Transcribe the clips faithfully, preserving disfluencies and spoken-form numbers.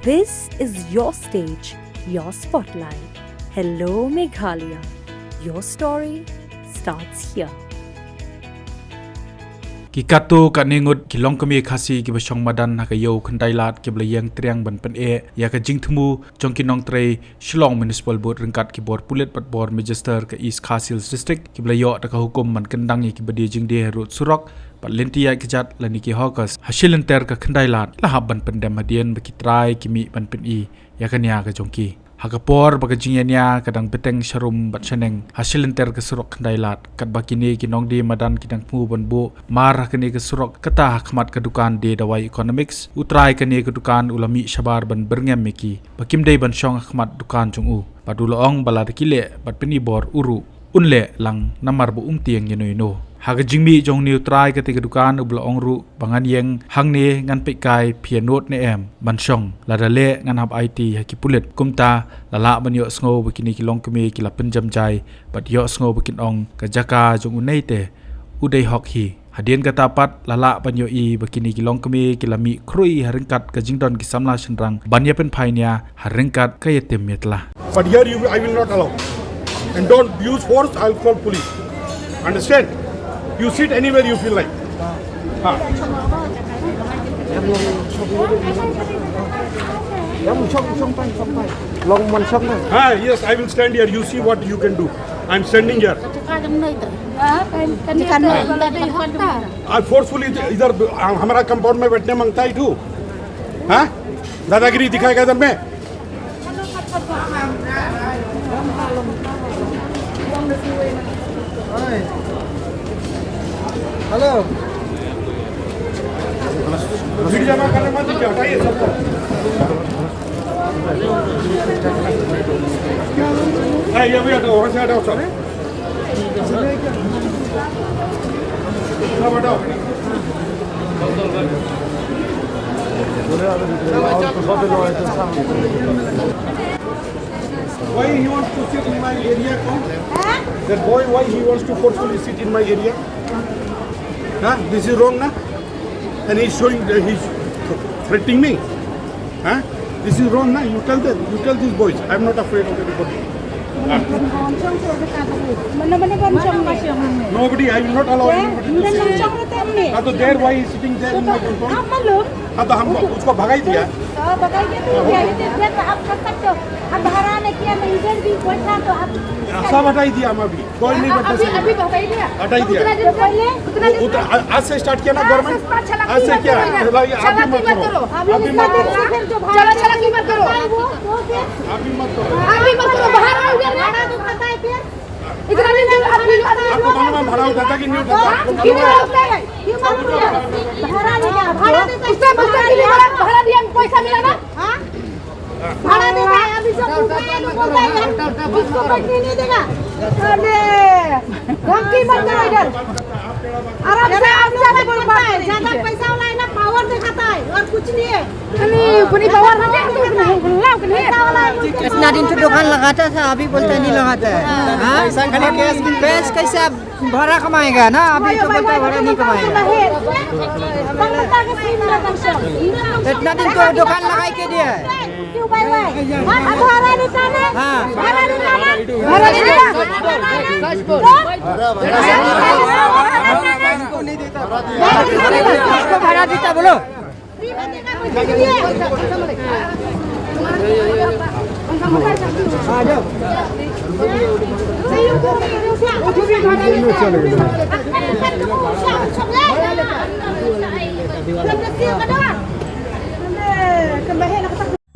This is your stage, your spotlight. Hello Meghalaya. Your story starts here. Ki katto katne ngut ki longkmie Khasi kiba shong madan ha ka Ïew Khyndailad kiba la ïeng triang ban pyneh ïa ka jingthmu jong ki nongtrei Shillong Municipal Board ryngkat ki bor pulit bad bor magister ka East Khasi Hills District kiba la ïoh da ka hukum ban kyndang ïa kiba die jingdie ha rud surok bad lynti ïaid kjat lane ki hawkers ha shilynter ka Khyndailad la hap ban pyndem hadien ba ki trai ki mih ban pyni ïa ka nia ka jong ki. Ha ka por ba ka jingïania ka dang bteng sharum bad shaneng ha shilynter ka surok Khyndailad, katba kine ki nongdie madan ki dang thmu ban buh mar ha kane ka surok, kata ha khmat ka dukan die dawai Economics, u trai kane ka dukan u la mih shabar ban byrngem ïa ki ba kim dei ban shong ha khmat dukan jong u. Bad u la ong ba lada ki leh bad pyni bor u ruh un leh lang namar ba um tieng ïano ïano. Ha ka jingmih jong une u trai kata ka dukan uba la ong ruh ba ngan ïeng hangne ngan peit kai phi ïa nud ne em ban shong, lada leh ngan hap aiti ha ki pulit. Kumta la lah ban ïohsngew ba kine ki longkmie ki la pynjam jai bad ïohsngew ba kin ong ka jaka jong une te u dei hok hi. Hadien kata pat la lah ban ïohi ba kine ki longkmie ki la mih khrui ha ryngkat ka jingdon ki samla shynrang ban ïa pynphai nia ha ryngkat ka ïatim ïatla. But here you, I will not allow. And don't use force, I'll call police. Understand? You sit anywhere you feel like. Ha. Ah, yes, I will stand here. You see what you can do. I'm standing here. आप फोर्सफुली इधर हमारा कंपाउंड में बैठने मांगता है तू? हाँ? दादागिरी दिखाएगा इधर में? हेलो। भीड़ जमा करने मत दीजिए, हटाइए सबको। नहीं, ये भी हटाओ, वहाँ से हटाओ सब। सब हटाओ। Why he wants to sit in my area? That boy, why he wants to forcefully sit in my area? Huh? This is wrong, na? And he's showing, uh, he's threatening me. Huh? This is wrong, na? You tell them. You tell these boys. I'm not afraid of anybody. Nobody, I will not allow anybody to sit. हाँ, तो there, why is sitting there in my compound? हाँ, तो हम उसको भगाई दिया। तो भगाई दिया, तो क्या? ये तो इधर आप कर सकते हो। हम भाड़ा नहीं किया, मैं इधर भी बैठा, तो आप सब हटाई दिया हम अभी। कोई नहीं बैठा अभी, सही। अभी तो हटाई दिया। हटाई दिया। उतना दिन पहले, उतना दिन पहले। आज से स्टार्ट किया ना गवर्नमेंट? आज से क्या? आप भी मत करो। आप भी मत करो। चलो, चलो, आप भी मत करो। आप भी मत करो। आप भी मत करो, बाहर आओ इधर। भाड़ा तो खाता है फिर? इतना दिन से आप भी मत करो। आपको मालूम है भाड़ा उठाता कि नहीं उठाता? हाँ? कितना उठाता है? भाड़ा देता है। उससे, उससे कितनी बार भाड़ा दिया, पैसा मिला ना? हाँ? भाड़ा देता है, अभी सब बोलता है, लोग बोलता है, उसको बैठने नहीं देगा। अरे, धमकी मत दो इधर। आराम से, आराम से बोल, बात है, ज्यादा पैसा वाला है ना, पावर दिखाता है और कुछ नहीं है। नहीं, अपनी पावर नहीं है, तो नहीं, बोलना, नहीं। पैसा वाला है, इतना दिन तो दुकान लगाता था, अभी बोलता नहीं लगाता है। हाँ? पैसा खाली कैश, कैश कैसे आप भाड़ा कमाएगा ना, अभी तो बोलता है भाड़ा नहीं कमाएगा। इतना दिन तो दुकान लगाई के दिया है। हाँ। भाड़ा देता ना? भाड़ा देता? भाड़ा देता, बोलो।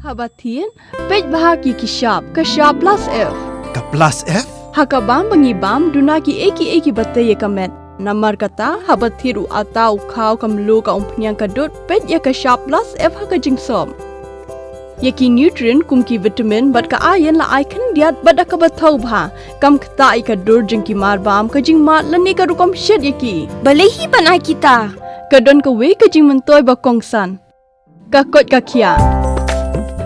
Haba thied, peit bha ki ki shap, ka shap plus F. Ka plus F? Ha ka bam ba ngi bam, duna ki ei ki ei kiba tei ïa ka met. Namar kata, haba thied u atta u khaw ka mluh ka umphniang ka dud, peit ïa ka shap plus F ha ka jingsop. Ïa ki nutrient kum ki vitamin bad ka iron la ai khyndiat bad da kaba thaw bha. Kam ktah ïa ka dur jong ki mar bam, ka jingmad lane ka rukom shet ïa ki. Balei hi ban ai kita? Ka don kawei ka jingmyntoi ba kongsan. Ka koit ka khiah.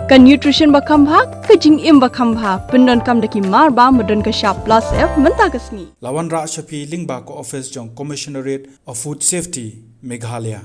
Ka nutrition ba kham bha, ka jingim ba kham bha. Pyndonkam da ki mar bam ba don ka shap plus F mynta ka sngi. La wanrah sha phi lyngba ka office jong Commissionerate of Food Safety, Meghalaya.